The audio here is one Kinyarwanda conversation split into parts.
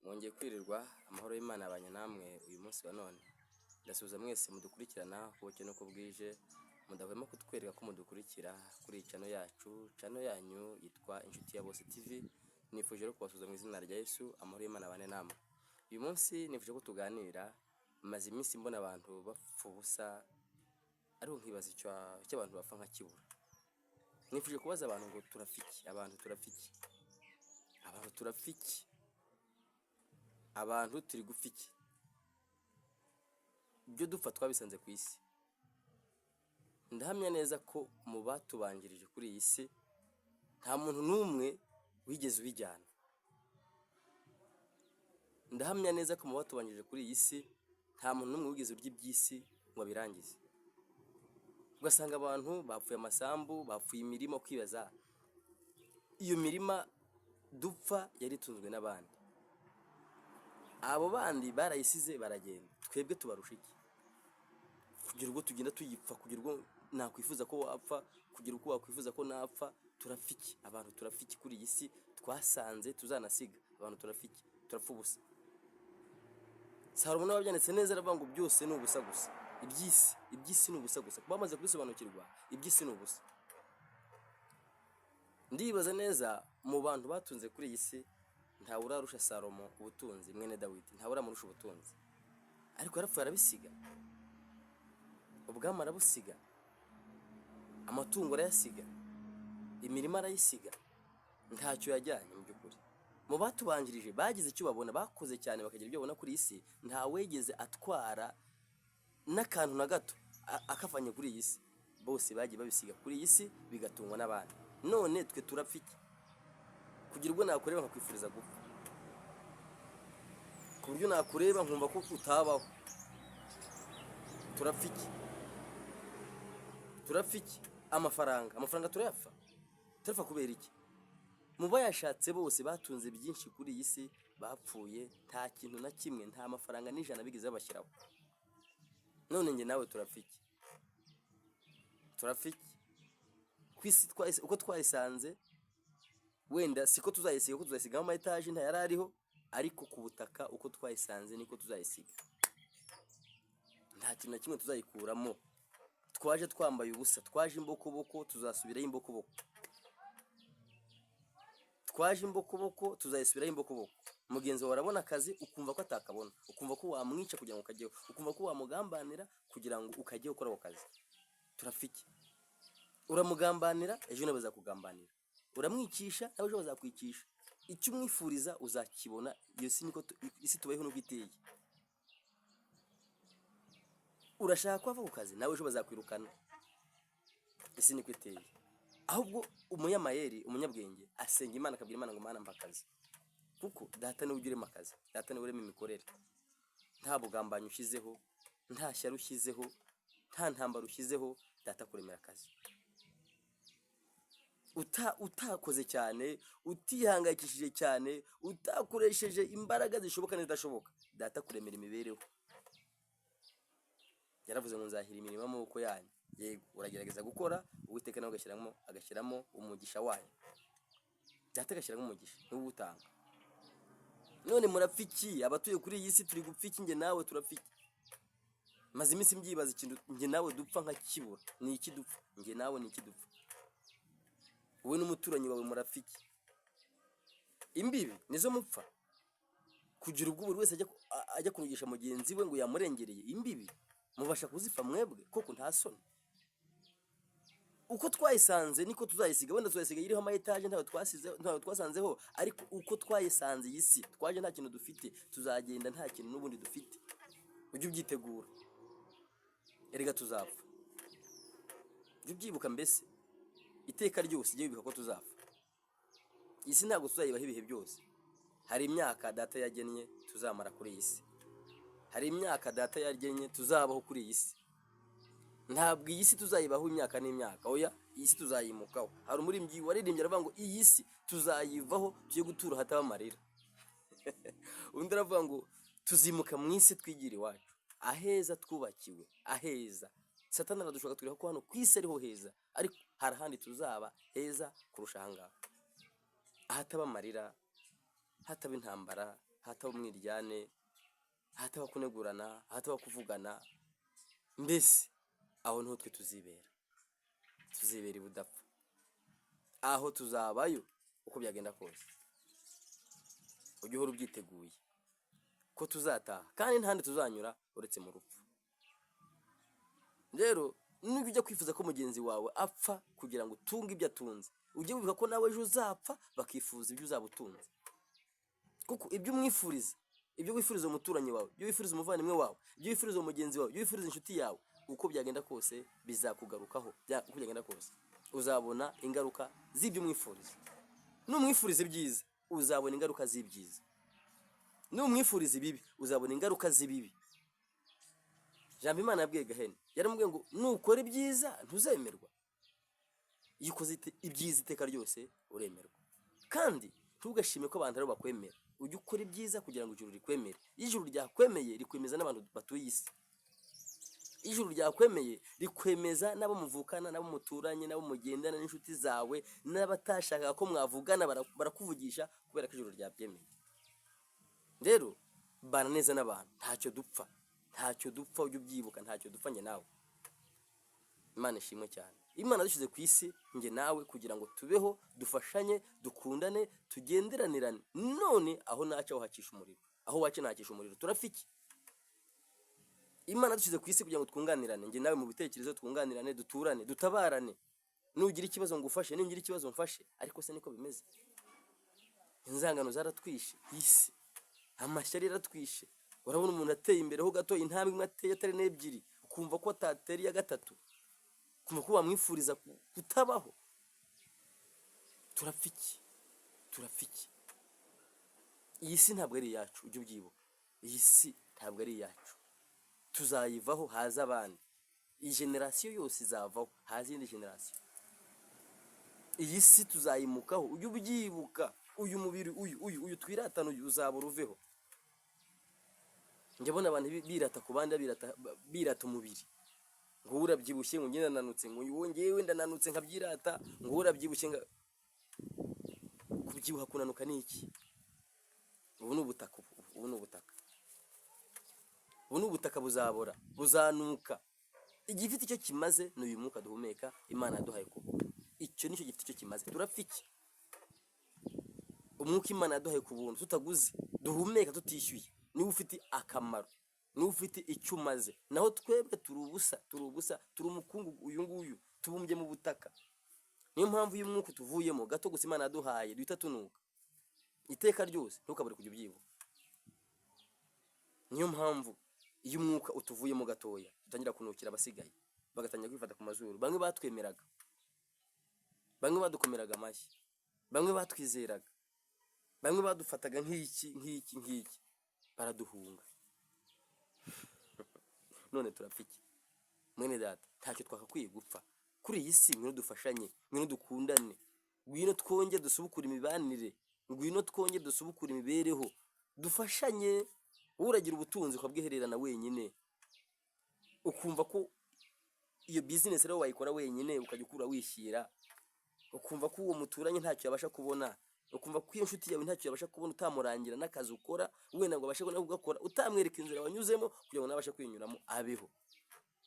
Mwongeye kwirirwa, amahoro y'Imana abanye namwe uyu munsi wa none. Ndasuhuza mwese mudukurikirana uko bukeye n'uko bwije, mudahwema kutwereka ko mudukurikira kuri iyi channel yacu, channel yanyu yitwa Inshuti ya Bose TV. Nifuje rero kubasuhuza mu izina rya Yesu, amahoro y'Imana abane namwe. Uyu munsi nifuje ko tuganira, maze iminsi mbona abantu bapfa ubusa, ariko nkibaza icyo abantu bapfa nkakibura. Nifuje kubaza abantu ngo turapfa iki? Abantu turapfa iki? Abantu turapfa iki? Abantu turi gupfa iki? Ibyo dupfa twabisanze ku isi. Ndahamya neza ko mu batubanjirije kuri iyi si nta muntu n'umwe wigeze ubijyana. Ndahamya neza ko mu batubanjirije kuri iyi si nta muntu n'umwe wigeze urya iby'isi ngo abirangize. Ugasanga abantu bapfuye amasambu, bapfuye imirima, ukibaza iyo mirima dupfa yari itunzwe n'abandi. Abo bandi barayisize baragenda, twebwe tubarusha iki? Kugira ubwo tugenda tuyipfa, kugira ubwo nakwifuza ko wapfa, kugira ubwo wakwifuza ko napfa, turapfa iki? Abantu turapfa iki kuri iyi si twasanze tuzanasiga? Abantu turapfa iki? Turapfa ubusa. Salomo nawe wabyanditse neza aravuga ngo byose ni ubusa gusa. Iby'isi ni ubusa gusa. Kuba bamaze kubisobanukirwa, iby'isi ni ubusa. Ndibaza neza mu bantu batunze kuri iyi si ntawe urarusha Salomo ubutunzi, mwene Dawidi, ntawe uramurusha ubutunzi. Ariko yarapfuye arabisiga. Ubwami arabusiga, amatungo arayasiga, imirima arayisiga, ntacyo yajyanye mu by'ukuri. Mu batubanjirije bagize icyo babona, bakoze cyane bakagira ibyo babona kuri iyi si, ntawegeze atwara n'akantu na gato akavanye kuri iyi si. Bose bagiye babisiga kuri iyi si bigatungwa n'abandi. None twe turapfa iki? Kugira ubwo nakureba nkakwifuriza gupfa, ku buryo nakureba nkumva ko utabaho. Turapfa iki? Turapfa iki? Amafaranga, amafaranga turayapfa. Turapfa kubera iki? Mu bayashatse bose batunze byinshi kuri iyi si bapfuye nta kintu na kimwe, nta mafaranga n'ijana bigeze babashyiraho. None njye nawe turapfa iki? Turapfa iki? Ku isi uko twayisanze wenda siko tuzayisiga, kuko tuzayisigamo ama etaje ntayari ariho, ariko ku butaka uko twayisanze niko tuzayisiga. Nta kintu na kimwe tuzayikuramo. Twaje twambaye ubusa, twaje imbokoboko, tuzasubirayo imbokoboko. Twaje imbokoboko, tuzayisubirayo imbokoboko. Mugenzi wawe arabona akazi ukumva ko atakabona, ukumva ko wamwica kugira ngo ukajyeho, ukumva ko wamugambanira kugira ngo ukajyeho ukora ako kazi. Turapfa iki? Uramugambanira, ejo nawe bazakugambanira. Uramwicisha, nawe ejo bazakwicisha. Icyo umwifuriza uzakibona. Iyo si niko isi tubayeho nuko iteye. Urashaka ko ava ku kazi, nawe ejo bazakwirukana. Isi niko iteye. Ahubwo umunyamayeri, umunyabwenge asenga Imana, akabwira Imana ngo: "Mana, mpa akazi," kuko Data niwe ujya urema akazi, Data niwe urema imikorere. Nta bugambanyi ushyizeho, nta shyari ushyizeho, nta ntambara ushyizeho, Data kuremera akazi. Utakoze cyane, utihangayikishije cyane, utakoresheje imbaraga zishoboka n'izidashoboka, Data kuremera imibereho. Yaravuze ngo: "Nzahira imirimo y'amaboko yanyu." Yego, uragerageza gukora, Uwiteka nawe agashyiramo umugisha wayo. Data agashyiramo umugisha, niwe uwutanga. None murapfa iki? Abatuye kuri iyi si turi gupfa iki? Njye nawe turapfa iki? Maze iminsi mbyibaza ikintu njye nawe dupfa nkakibura. Ni iki dupfa? Njye nawe ni iki dupfa? Wowe n'umuturanyi wawe murapfa iki? Imbibi nizo mupfa, kugira ubwo buri wese ajya kurugisha mugenzi we ngo yamurengereye. Imbibi mubasha kuzipfa mwebwe koko? Nta soni? Uko twayisanze niko tuzayisiga. Wenda tuzayisiga iriho ama etaje, ntawe twasize, ntawe twasanzeho, ariko uko twayisanze iyi si, twaje nta kintu dufite, tuzagenda nta kintu n'ubundi dufite. Ujye ubyitegura erega, tuzapfa. Ujye ubyibuka mbese iteka ryose, ujye wibuka ko tuzapfa. Iyi si ntabwo tuzayibaho ibihe byose. Hari imyaka Data yagennye tuzamara kuri iyi si, hari imyaka Data yagennye tuzabaho kuri iyi si. Ntabwo iyi si tuzayibaho imyaka n'imyaka, oya, iyi si tuzayimukaho. Hari umuririmbyi waririmbye aravuga ngo iyi si tuzayivaho tujye gutura ahataba amarira. Undi aravuga ngo tuzimuka mu isi twigira iwacu aheza twubakiwe aheza. Satani aradushoka twereka ko hano ku isi ariho heza, ariko hari ahandi tuzaba heza kurusha ahangaha, ahataba amarira, hataba intambara, Hataba umwiryane, hataba kunegurana, hataba kuvugana. Mbese aho niho twe tuzibera, tuzibera ibudapfa. Aho tuzabayo uko byagenda kose. Ujye uhora ubyiteguye ko tuzataha, kandi nta handi tuzanyura uretse mu rupfu. Rero nubwo ujya kwifuza ko mugenzi wawe apfa kugira ngo utunge ibyo atunze, ujye wibuka ko nawe ejo uzapfa bakifuza ibyo uzaba utunze. Kuko ibyo umwifuriza, ibyo wifuriza umuturanyi wawe, ibyo wifuriza umuvandimwe wawe, ibyo wifuriza mugenzi wawe, ibyo wifuriza inshuti yawe, uko byagenda kose bizakugarukaho. Uko byagenda kose uzabona ingaruka z'ibyo umwifuriza. Numwifuriza ibyiza, uzabona ingaruka z'ibyiza. Numwifuriza ibibi, uzabona ingaruka z'ibibi. Jambo Imana yabwiye Gahene, yaramubwiye ngo nukora ibyiza ntuzemerwa. Iyo ukoze ibyiza iteka ryose uremerwa. Kandi ntugashime ko abantu aribo bakwemera. Ujye ukora ibyiza kugira ngo ijuru rikwemere. Iyo ijuru ryakwemeye, rikwemeza n'abantu batuye isi. Iyo ijuru ryakwemeye, rikwemeza n'abo muvukana, n'abo muturanye, n'abo mugendana, n'inshuti zawe, n'abatashakaga ko mwavugana barakuvugisha kubera ko ijuru ryabyemeye. Rero bana neza n'abantu, ntacyo dupfa, ntacyo dupfa. Ujye ubyibuka, ntacyo dupfa njye nawe. Imana ishimwe cyane. Imana yadushyize ku isi njye nawe kugira ngo tubeho, dufashanye, dukundane, tugenderanirane. None aho naca uhacisha umuriro, aho waca ntacisha umuriro, turapfa iki? Imana yadushyize ku isi kugira ngo twunganirane njye nawe mu bitekerezo, twunganirane, duturane, dutabarane. Nugira ikibazo ngufashe, ningira ikibazo mfashe. Ariko se niko bimeze? Inzangano zaratwishe isi, amashyari yaratwishe. Urabona umuntu ateye imbere ho gato, intambwe imwe ateye atari n'ebyiri, ukumva ko atatera iya gatatu, ukumva ko wamwifuriza kutabaho. Turapfa iki? Turapfa iki? Iyi si ntabwo ari iyacu, ujye ubyibuka. Iyi si ntabwo ari iyacu, tuzayivaho haza abandi. Iyi generasiyo yose izavaho, haza iyindi generasiyo. Iyi si tuzayimukaho, ujye ubyibuka. Uyu mubiri, uyu twiratana, uyu uzabura uveho. Njya mbona abantu birata ku bandi, birata umubiri, ngo wowe urabyibushye, ngo njye ndananutse, ngo wowe, njyewe ndananutse nkabyirata, ngo wowe urabyibushye. Nga kubyibuha, kunanuka ni iki? Ubu ni ubutaka, ubu ni ubutaka, ubu ni ubutaka, buzabora, buzanuka. Igifite icyo kimaze ni uyu mwuka duhumeka Imana yaduhaye ku buntu. Icyo nicyo gifite icyo kimaze. Turapfa iki? Umwuka Imana yaduhaye ku buntu tutaguze, duhumeka tutishyuye, niwe ufite akamaro, niwe ufite icyo umaze. Naho twebwe turi ubusa, turi ubusa, turi umukungugu. Uyu nguyu tubumbye mu butaka. Niyo mpamvu iyo umwuka utuvuyemo gato gusa Imana yaduhaye, duhita tunuka iteka ryose. Ntukabure kujya ubyibuka. Niyo mpamvu iyo umwuka utuvuyemo gatoya dutangira kunukira abasigaye, bagatangira kwifata ku mazuru. Bamwe batwemeraga, bamwe badukomeraga amashyi, bamwe batwizeraga, bamwe badufataga nk'iki, nk'iki, nk'iki, baraduhunga. None turapfa iki, mwene data? Ntacyo twakakwiye gupfa kuri iyi si. Ngwino dufashanye, ngwino dukundane, ngwino twongere dusubukure imibanire, ngwino twongere dusubukure imibereho, dufashanye. Wowe uragira ubutunzi ukabwihererana wenyine, ukumva ko iyo bizinesi rero wayikora wenyine, ukajya ukura wishyira, ukumva ko uwo muturanye ntacyo yabasha kubona, ukumva ko iyo nshuti yawe ntacyo yabasha kubona utamurangira n'akazi ukora, wenda ngo abashe no kugakora, utamwereka inzira wanyuzemo kugira ngo nawe abashe kwinyuramo abeho.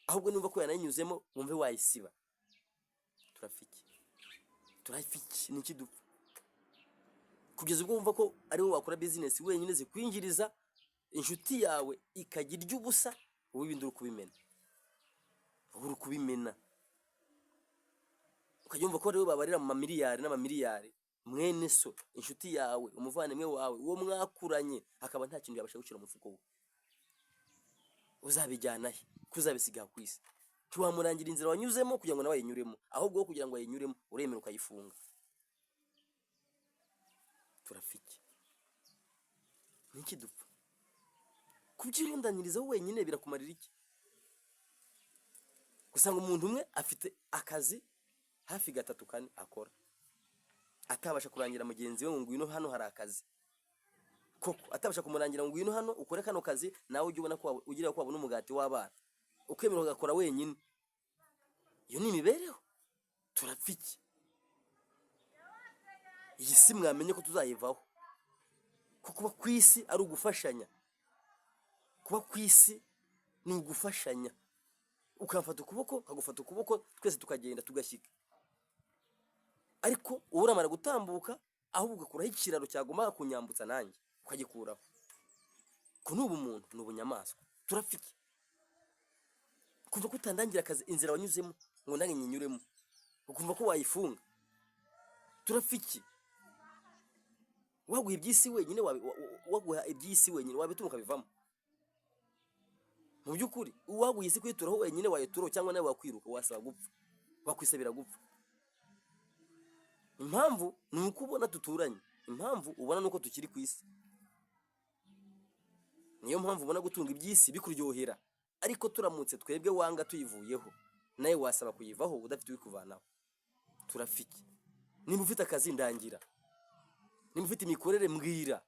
Ahubwo numva ko yanayinyuzemo, wumve wayisiba. Turapfa iki? Turapfa iki? Ni iki dupfa kugeza ubwo wumva ko ari wowe wakora bizinesi wenyine zikwinjiriza, inshuti yawe ikajya irya ubusa, wowe ibindi uri kubimena, wowe uri kubimena, ukajya wumva ko rero babarira mu mamiliyari n'amamiliyari, mwene so, inshuti yawe, umuvandimwe wawe, uwo mwakuranye, akaba nta kintu yabasha gushyira mu mufuko we? Uzabijyana he ko uzabisiga ku isi? Ntiwamurangira inzira wanyuzemo kugira ngo nawe ayinyuremo. Ahubwo wowe kugira ngo ayinyuremo, uremera ukayifunga. Turapfa iki? Ni iki dupfa? Kubyirundanyirizaho wenyine birakumarira iki? Usanga umuntu umwe afite akazi hafi gatatu, kane akora, atabasha kurangira mugenzi we ngo ngwino hano hari akazi koko, atabasha kumurangira ngo ngwino hano ukore kano kazi, nawe ujye ubona ko ugira ko wabona umugati w'abana, ukemera ugakora wenyine. Iyo ni imibereho? Turapfa iki? Iyi si mwamenye ko tuzayivaho. Ko kuba ku isi ari ugufashanya. Kuba ku isi ni ugufashanya, ukamfata ukuboko, nkagufata ukuboko, twese tukagenda tugashyika. Ariko wowe uramara gutambuka, ahubwo ugakuraho ikiraro cyagombaga kunyambutsa, nanjye ukagikuraho. Ko ni ubumuntu? Ni ubunyamaswa. Turafite kumva ko utandangira akazi, inzira wanyuzemo ngo nanjye nyinyuremo, ukumva ko wayifunga. Turafiki waguha iby'isi wenyine, waguha iby'isi wenyine, wabituma ukabivamo. Mu by'ukuri, uwaguha isi kuyituraho wenyine, wayituraho, cyangwa nawe wakwiruka, wasaba gupfa, wakwisabira gupfa. Impamvu ni uko ubona duturanye, impamvu ubona ni uko tukiri ku isi, niyo mpamvu ubona gutunga iby'isi bikuryohera. Ariko turamutse twebwe wanga tuyivuyeho, nawe wasaba kuyivaho udafite ubikuvanaho. Turafiki nimba ufite akazi, ndangira. Nimba ufite imikorere, mbwira.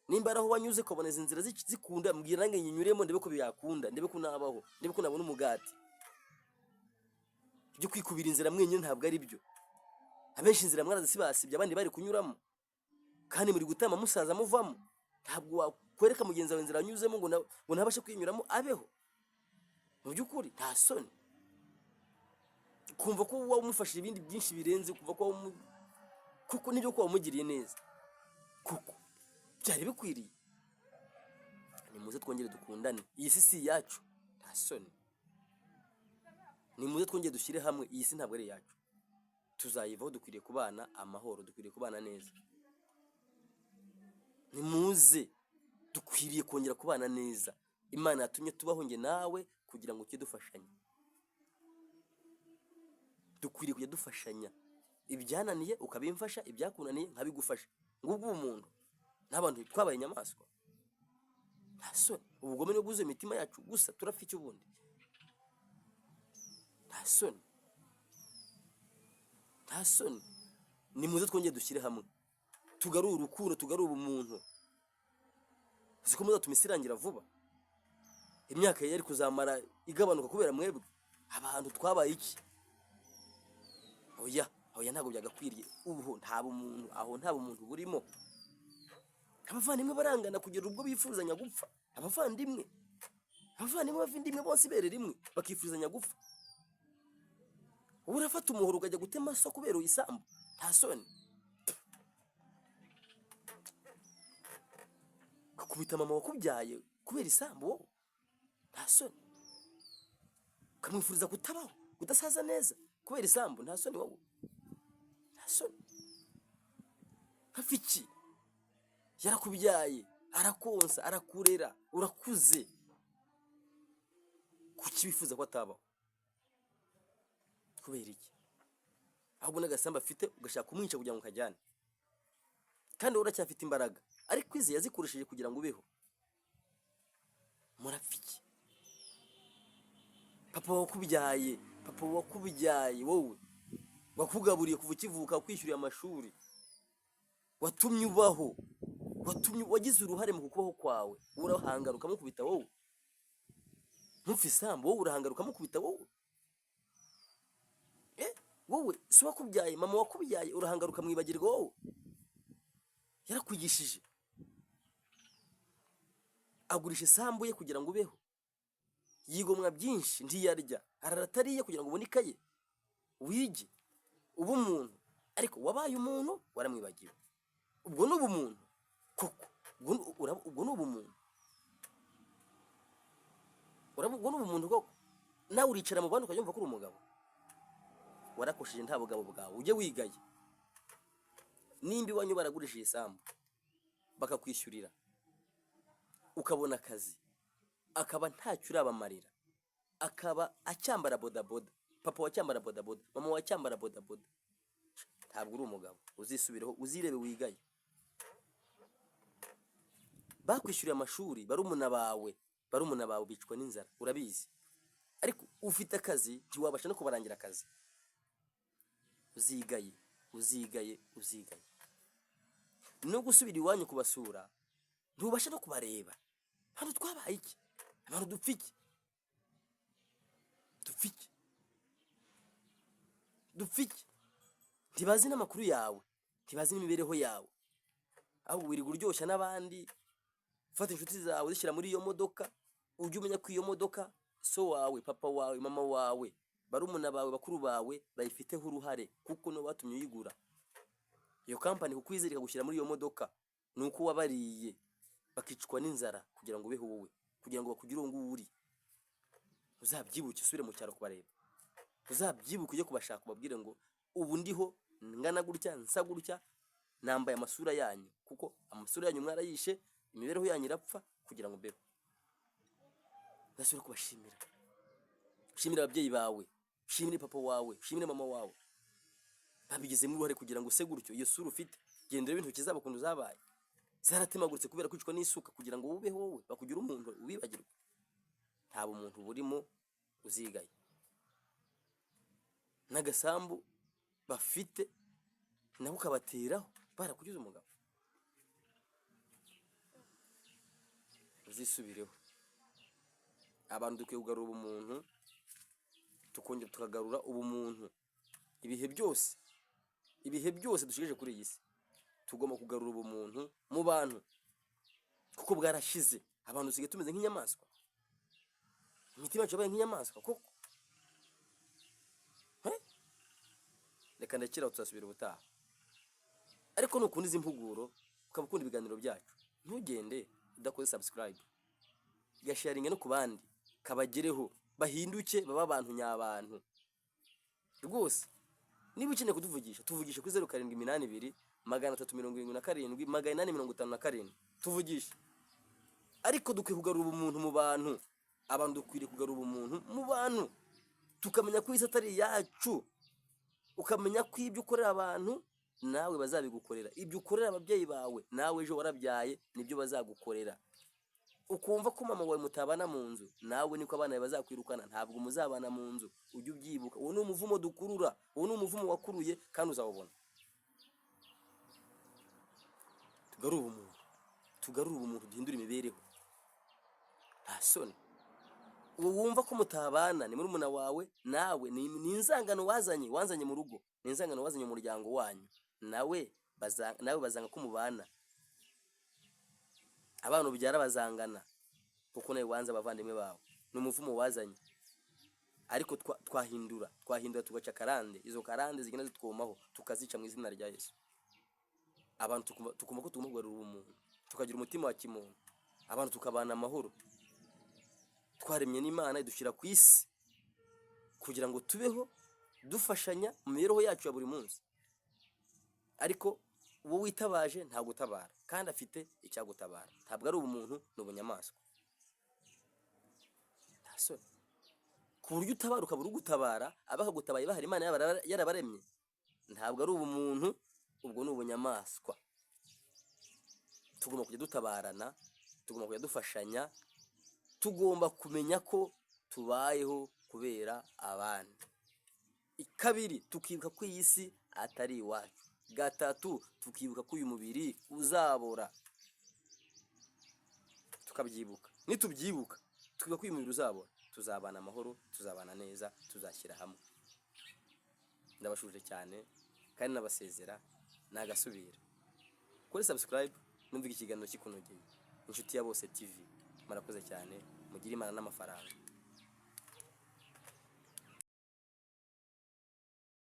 Nimba ari aho wanyuze ukabona izi nzira zikunda, mbwira nanjye nyinyuremo, ndebe ko byakunda, ndebe ko nabaho, ndebe ko nabona umugati. Ibyo kwikubira inzira mwenyine ntabwo ari byo. Abenshi inzira mwarazisibasibye abandi bari kunyuramo, kandi muri gutama musaza muvamo. Ntabwo wakwereka mugenzi wawe inzira anyuzemo ngo ntabashe kwinyuramo abeho. Mu by'ukuri, nta soni kumva ko waba umufashije ibindi byinshi birenze, kumva ko kuko nibyo, ko wamugiriye neza kuko byari bikwiriye. Nimuze twongere dukundane. Iyi si si iyacu. Nta soni. Nimuze twongere dushyire hamwe. Iyi si ntabwo ari iyacu, tuzayivaho. Dukwiriye kubana amahoro, dukwiriye kubana neza. Nimuze, dukwiriye kongera kubana neza. Imana yatumye tubaho njye nawe kugira ngo tujye dufashanya. Dukwiriye kujya dufashanya. Ibyananiye ukabimfasha, ibyakunaniye nkabigufasha. Ngubwo ubumuntu. N'abantu twabaye inyamaswa. Nta soni. Ubugome ni bwuzuye imitima yacu gusa. Turapfa iki ubundi? Nta soni, nta soni. Nimuze twongere dushyire hamwe, tugarure urukundo, tugarure ubumuntu. Uzi ko muzatuma isi irangira vuba? Imyaka yari kuzamara igabanuka kubera mwebwe. Abantu twabaye iki? Oya, oya, ntabwo byagakwiriye. Ubu nta bumuntu aho, nta bumuntu burimo. Abavandimwe barangana kugera ubwo bifuzanya gupfa. Abavandimwe bavandimwe bose ibere rimwe, bakifuzanya gupfa. Ubu urafata umuhoro ukajya gutema so kubera isambu. Nta soni? Ukakubita mama wakubyaye kubera isambu wowe. Nta soni? Ukamwifuriza kutabaho, kudasaza neza kubera isambu. Nta soni wowe? Nta soni? Hafi iki? Yarakubyaye, arakonsa, arakurera, urakuze. Kuki wifuza ko atabaho? Kubera iki? Ahubwo n'agasambu afite ugashaka kumwica kugira ngo kajyane, kandi wowe uracyafite imbaraga, ariko izi yazikoresheje kugira ngo ubeho. Murapfa iki? Papa wakubyaye, papa wakubyaye wowe, wakugaburiye kuva ukivuka, wakwishyuriye amashuri, watumye ubaho, watumye wagize uruhare mu kubaho kwawe, urahangara ukamukubita wowe. Ntupfe isambu, wowe urahangara ukamukubita wowe. Wowe si wakubyaye, mama wakubyaye, urahangara ukamwibagirwa wowe. Yarakwigishije, agurisha isambu ye kugira ngo ubeho, yigomwa byinshi, ntiyarya, arara atariye kugira ngo ubone ikaye wige, ube umuntu. Ariko wabaye umuntu, waramwibagiwe. Ubwo ni ubumuntu koko? Ubwo ni ubumuntu? Ubwo ni ubumuntu koko? Nawe uricara mu bandi ukajya wumva ko uri umugabo. Warakosheje, nta bugabo bwawe. Ujye wigaye. Nimba iwanyu baragurishije isambu bakakwishyurira, ukabona akazi, akaba ntacyo urabamarira, akaba acyambara bodaboda, papa wacyambara bodaboda, mama wacyambara bodaboda, ntabwo uri umugabo. Uzisubireho, uzirebe, wigaye. Bakwishyuriye amashuri, barumuna bawe bicwa n'inzara, urabizi, ariko ufite akazi, ntiwabasha no kubarangira akazi. Uzigaye, uzigaye, uzigaye. No gusubira iwanyu kubasura ntubasha no kubareba. Hano twabaye iki? Abantu dupfa iki? Dupfa iki? Dupfa iki? Ntibazi n'amakuru yawe, ntibazi n'imibereho yawe. Ahubwo wirirwa uryoshya n'abandi, fata inshuti zawe uzishyira muri iyo modoka. Ujye umenya ko iyo modoka so wawe, papa wawe, mama wawe, barumuna bawe, bakuru bawe bayifiteho uruhare, kuko nibo batumye uyigura. Iyo kampani kukwizera ikagushyira muri iyo modoka ni uko wabariye bakicwa n'inzara kugira ngo ubeho wowe, kugira ngo bakugire uwo nguwo uri. Uzabyibuke usubire mu cyaro kubareba, uzabyibuke ujye kubashaka, ubabwire ngo ubu ndiho ngana gutya, nsa gutya, nambaye amasura yanyu, kuko amasura yanyu mwarayishe, imibereho yanyu irapfa kugira ngo mbeho. Uzasubire kubashimira, ushimire ababyeyi bawe, ushimire papa wawe, ushimire mama wawe, babigizemo uruhare kugira ngo use gutyo. Iyo sura ufite, genda urebe intoki zabo ukuntu zabaye zaratemaguritse kubera kwicwa n'isuka kugira ngo ubeho wowe, bakugire umuntu wibagirwe. Nta bumuntu burimo, uzigaye n'agasambu bafite nawe ukabateraho barakugize umugabo. Uzisubireho. Abantu dukwiye kugarura ubumuntu, tukongera tukagarura ubumuntu ibihe byose, ibihe byose dushigaje kuri iyi si tugomba kugarura ubumuntu mu bantu, kuko bwarashize. Abantu dusigaye tumeze nk'inyamaswa, imitima yacu yabaye nk'inyamaswa koko. Eh? Reka ndekere aho, tuzasubira ubutaha. Ariko nukunda izi mpuguro, ukaba ukunda ibiganiro byacu, ntugende udakoze subscribe, gasharinge no ku bandi, kabagereho bahinduke babe abantu nyabantu rwose. Niba ukeneye kutuvugisha, tuvugishe kuri 0782 377 857, tuvugishe. Ariko dukwiye kugarura ubumuntu mu bantu. Abantu dukwiriye kugarura ubumuntu mu bantu, tukamenya ko isi atari iyacu, ukamenya ko ibyo ukorera abantu nawe bazabigukorera, ibyo ukorera ababyeyi bawe nawe ejo warabyaye nibyo bazagukorera. Ukumva ko mama wawe mutabana mu nzu, nawe niko abana bawe bazakwirukana, ntabwo muzabana mu nzu. Ujye ubyibuka, uwo ni umuvumo dukurura, uwo ni umuvumo wakuruye kandi uzawubona. Tugarure ubumuntu, tugarure ubumuntu, duhindure imibereho. Nta soni, uwo wumva ko mutabana ni murumuna wawe, nawe ni inzangano wazanye, wanzanye mu rugo, ni inzangano wazanye mu muryango wanyu, nawe nawe bazanga ko mubana. Abana ubyara bazangana kuko nawe wanze abavandimwe bawe, ni umuvumo wazanye. Ariko twahindura tugaca karande, izo karande zigenda zitwomaho tukazica mu izina rya Yesu. Abantu tukumva ko tugomba kugarura ubumuntu, tukagira umutima wa kimuntu, abantu tukabana amahoro. Twaremye n'Imana idushyira ku isi kugira ngo tubeho dufashanya mu mibereho yacu ya buri munsi. Ariko uwo witabaje ntagutabara kandi afite icyagutabara. Ntabwo ari ubumuntu, ni ubunyamaswa. Nta soni, ku buryo utabara ukabura ugutabara, abakagutabaye bahari, Imana yarabaremye. Ntabwo ari ubumuntu, ubwo ni ubunyamaswa. Tugomba kujya dutabarana, tugomba kujya dufashanya, tugomba kumenya ko tubayeho kubera abandi. Kabiri, tukibuka ko iyi si atari iwacu. Gatatu, tukibuka ko uyu mubiri uzabora, tukabyibuka. Nitubyibuka tukibuka ko uyu mubiri uzabora, tuzabana amahoro, tuzabana neza, tuzashyira hamwe. Ndabashuje cyane kandi nabasezera, nagasubira kuri subscribe numva ikiganiro kikunogeye. Inshuti ya Bose TV, murakoze cyane, mugire Imana n'amafaranga.